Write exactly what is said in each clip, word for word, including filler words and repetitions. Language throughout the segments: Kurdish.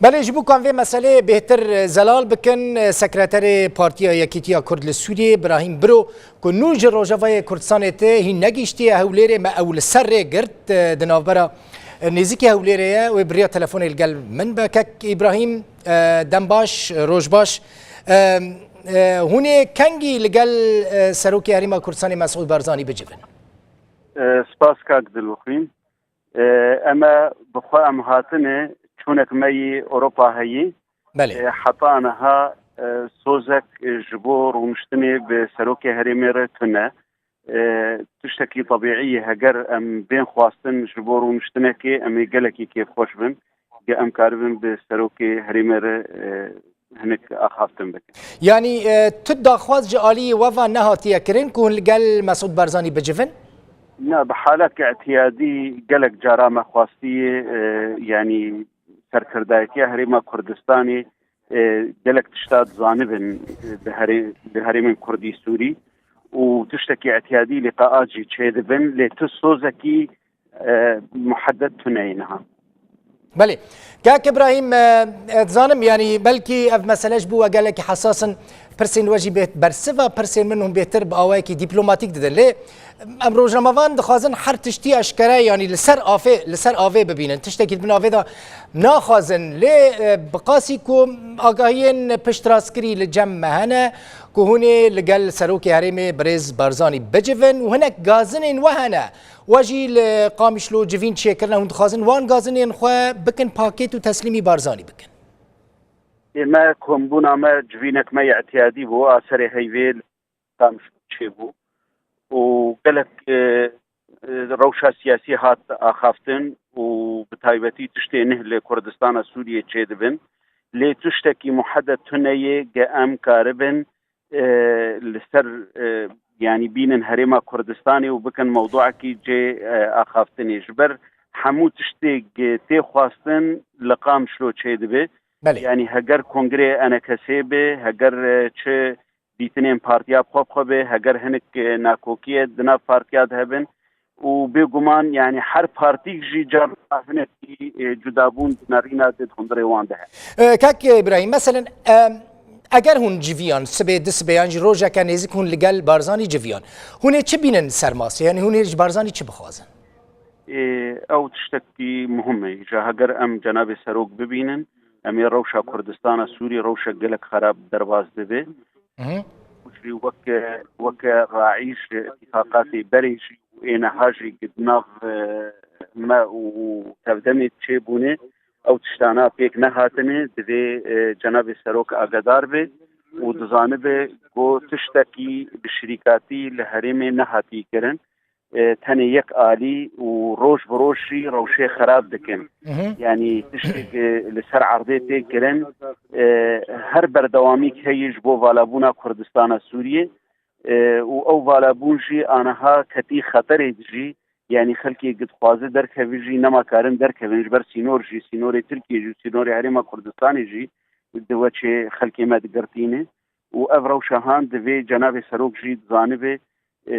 Belê, ji bo ku em vê meseleyê bêhtir zelal bikin, sekreterê Partiya Yekîtiya Kurd li Sûriyê, Birahîm Biro, ku nû ji Rojavayê Kurdistanê tê, hîn negihîştiye Hewlêrê, me ew li ser rê girt, di navbera nêzîkî Hewlêrê ye, wê bi riya telefonê li gel min be. Kek Îbrahîm, dem baş, roj baş. E, e, hûn ê kengî li gel, e, Serokê Herêma Kurdistanê Mesûd Barzanî bicivin? E, spas kak Dilwixwîn. E, em e bi xwe em hatine, çûnek me yî Ewropa heyî. Belê. E, heta niha, e, sozek, e, ji bo rûniştinê bi serokê herêmê re tune. E, tiştekî tebîî ye, heger em bên xwestin ji bo rûniştinekê, em ê gelekî kêfxweş bin, ge em karibin bi serokê herêmê re, e, hinek axaftin bikin. Yanî, e, tu daxwaz ji aliyê we ve nehatiye kirin ku hûn li gel Mesûd Barzanî bicivin? Na, bi haleke îtiyadî gelek cara me xwestiye, e, yanî serkirdayetiya Herêma Kurdistanê, e, gelek tişta dizanibin, e, di herê-, di herêmên Kurdî Sûrî û tiştekî îtiyadî lîqaa jî çêdibin, lê tu sozekî e, muheddet tune ye niha. Belê. Kak Îbrahîm, e, e, dizanim, yanî belkî ev mesele ji bo we gelekî hesas in, pirsên we jî bê bersiva pirsên min hûn bêhtir bi awayekî dîplomatîk didin. Lê em rojnamevan dixwazin her tiştî eşkere, yanî li ser afê, li ser avê bibînin. Tiştekî di bin avê de naxwazin. Lê, e, bi qasî ku agahiyên piştrastkirî li cem me hene, ku hûn ê li gel Serokê Herêmê Birêz Barzanî bicivin û hinek gazinên we hene. We jî li Qamişlo civîn çêkirine, hûn dixwazin wan gazinên xwe bikin pakêt û teslîmî Barzanî bikin? Ê me, kombûna me civînek me yê îtiyadî bû, a serê heyvê li Qamişlo çêbû û gelek, e, e, rewşa siyasî hat axaftin û bi taybetî tiştê nih li Kurdistana Sûriyê çêdibin. Lê tiştekî muheddet tune ye, ge em karibin e, li ser, e, yanî bînin Herêma Kurdistanê û bikin mewduekî cê, e, axaftinê. Ji ber hemû tiştê tê xwestin li Qamişlo çêdibe. Belê. Yanî heger kongreyê ENKSê be, heger, e, çi dîtinên partiya bi xwe bi xwe be, heger hinek, e, nakokiyê di nav partiya de hebin, û bêguman, yanî her partîk jî carna hinekî, e, cudabûn di nerîna di hundirê wan de hene. E, kak Îbrahîm, meselen, e, eger hûn civiyan, sibê, du sibê yan jî rojeke nêzik hûn li gel Barzanî civiyan, hûn ê çi bînin ser masê? Yanî hûn ê ji Barzanî çi bixwazin? E, ew tiştekî muhim e. Ji heger em cenabê serok bibînin, em ê rewşa Kurdistana Sûrî rewşek gelek xerab derbas dibe. Mhm. Û jî weke, weke raîş îtîfaqatê berê jî û ê niha jî di nav, e, me û tevdemê çêbûne, ew tiştana pêk nehatine, divê, e, cenabê serok agadar be û dizanibe ku tiştekî bi şirîkatî li herêmê nehatî kirin. E, tenê yek alî û roj bi roj jî rewşê xerab dikin. Mhm. Yanî tiştek, e, li ser erdê tê kirin, e, her berdewamîk heye ji bo valabûna Kurdistana Sûriyê, e, û ew valabûn jî aniha ketî xeterê dijî, yanî xelkê dixwaze derkeve jî nema karin derkevin, ji ber sînor jî, sînorê Tirkiyê jî, sînorê Herêma Kurdistanê jî di weçê xelkê me digirtîne û ev rewşa han divê cenabê serok jî dizanibe, e,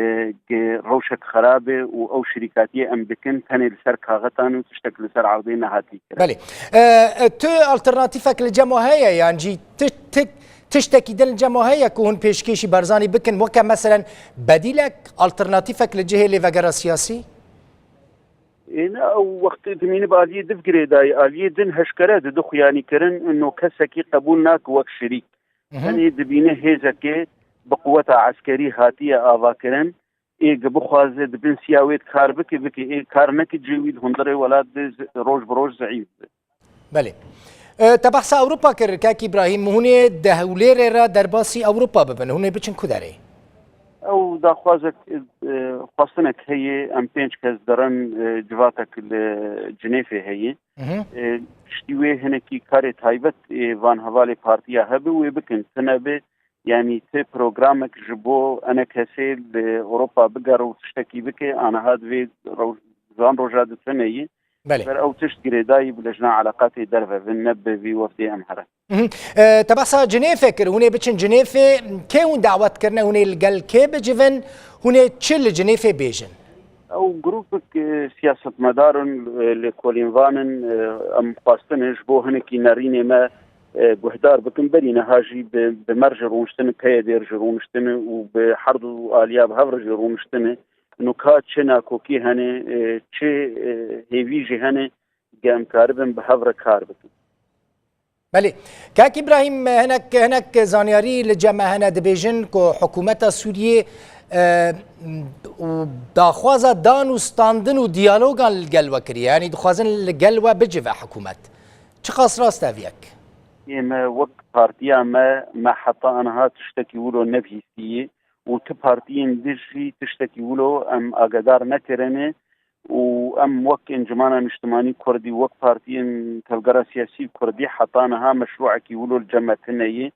ge rewşek xerab e û ew şirîkatiyê em dikin tenê li ser kaxetan û tiştek li ser erdê nehatî kirin. Belê. E, e, tu alternatîfek li cem we heye, yan jî ti-, ti-, tiştekî din li cem we heye ku hûn pêşkêşî Barzanî bikin, weke meselen bedîlek, alternatîfek li cihê lêvegera siyasî? Ê, ne, ew wextê dimîne bi aliyê div girêdayî, aliyê din heşkere di du xuyanî kirin, no kesekî qebûl nake wek şirîk. Mhm. Tenê dibîne hêzekê bi quweta eskerî hatiye avakirin, ê gi bixwaze di bin siya wê kar bike, bike, ê kar neke cihê wî di hundirê welat de zi-, roj bi roj zeîf be. Belê. E, te behsa Ewropa kir, kek Îbrahîm, hûn ê di Hewlêrê re derbasî Ewropa bibin, hûn ê biçin ku derê? Ew daxwazek, e, xwestinek heye, em pênc kes derin, e, civatek li Cinêfê heye. Mhm. E, piştî wê hinekî karê taybet ê van hevalê partiya hebe wê bikin, tune be, yanî ti programek ji bo ENKSê li Ewropa bigere û tiştekî bike, aniha divê rew-, van roja di tune ye. Belê. Ber ew tişt girêdayî bi lejna eleqatê derve bin, ne bi vî wefdê em here. Mhm. E, te behsa Cinêfê kir, hûn ê biçin Cinêfê, kê hûn dawet kirine, hûn ê li gel kê bicivin, hûn ê çi li Cinêfê bêjin? Ew grûpek, e, siyasetmedarin, e, lêkolînvan in, e, em xwestine ji bo hinekî nerînê me, e, guhdar bikin. Berî niha jî bi, bi me re jî rûniştine, P Y D re jî rûniştine û bi her du aliya bi hev re jî rûniştine. Nuka çi nakokî hene, e, çi, e, hêvî jî hene, em karibin bi hev re kar bikin. Belê. Kak Îbrahîm, hinek, hinek zanyarî li cem me hene, dibêjin ku hikûmeta Sûriyê, e, û daxwaza dan û standin û diyalogan li gel we kiriye. Yanî dixwazin li gel we bicive hikûmet. Çiqas rast e ev yek? Ê me wek partiya me, me heta aniha tiştekî wilo nebihîstiye û ti partiyên din jî tiştekî wilo em agadar nekirine. Û em wek Encûmena Niştimanî Kurdî, wek partiyên tevgera siyasî Kurdî heta niha meşrûekî wilo li cem me tune ye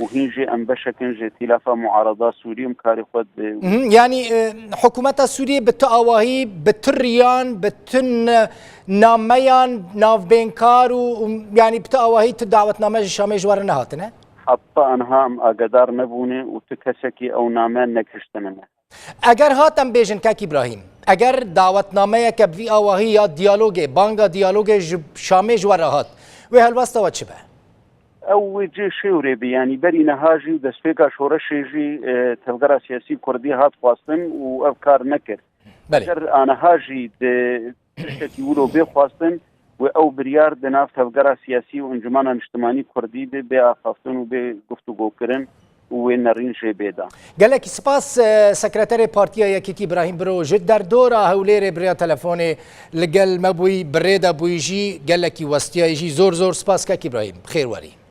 û hîn jî em beşek in ji îtîlafa muarada Sûrî em karê xwe di Mhm, yanî, e, hikûmeta Sûriyê bi tu awahî, bi tu riyan, bi tu n-, nameyan navbênkar û, û, yanî bi tu awahî tu dawetname ji Şamê ji we re nehatine? Heta aniha em agadar nebûne û tu kesekî ew name negihiştine me. Eger hat, em bêjin, Kek Îbrahîm, eger dawetnameyeke bi vî awahî ya diyalogê, banga diyalogê ji Şamê ji we re hat, wê helwesta we çi be? Ew wê cê şêwrê be, yanî berî niha jî destpêka şoreşê jî, e, tevgera siyasî Kurdî hat xwestin û ev kar nekir. Belê. Eger aniha jî di tiştekî wilo bê xwestin, wê ew biryar di nav tevgera siyasî û Encûmena Niştimanî Kurdî de bê axaftin û bê guftûgokirin û wê nerîn jê bê dan. Gelekî spas, e, Sekreterê Partiya Yekîtî Birahîm Biro ji derdora Hewlêrê bi rêya telefonê li gel me bûyî, bi rê de bûyî jî gelekî westiyayî jî. Zor zor spas Kek Îbrahîm. Bi xêr werî.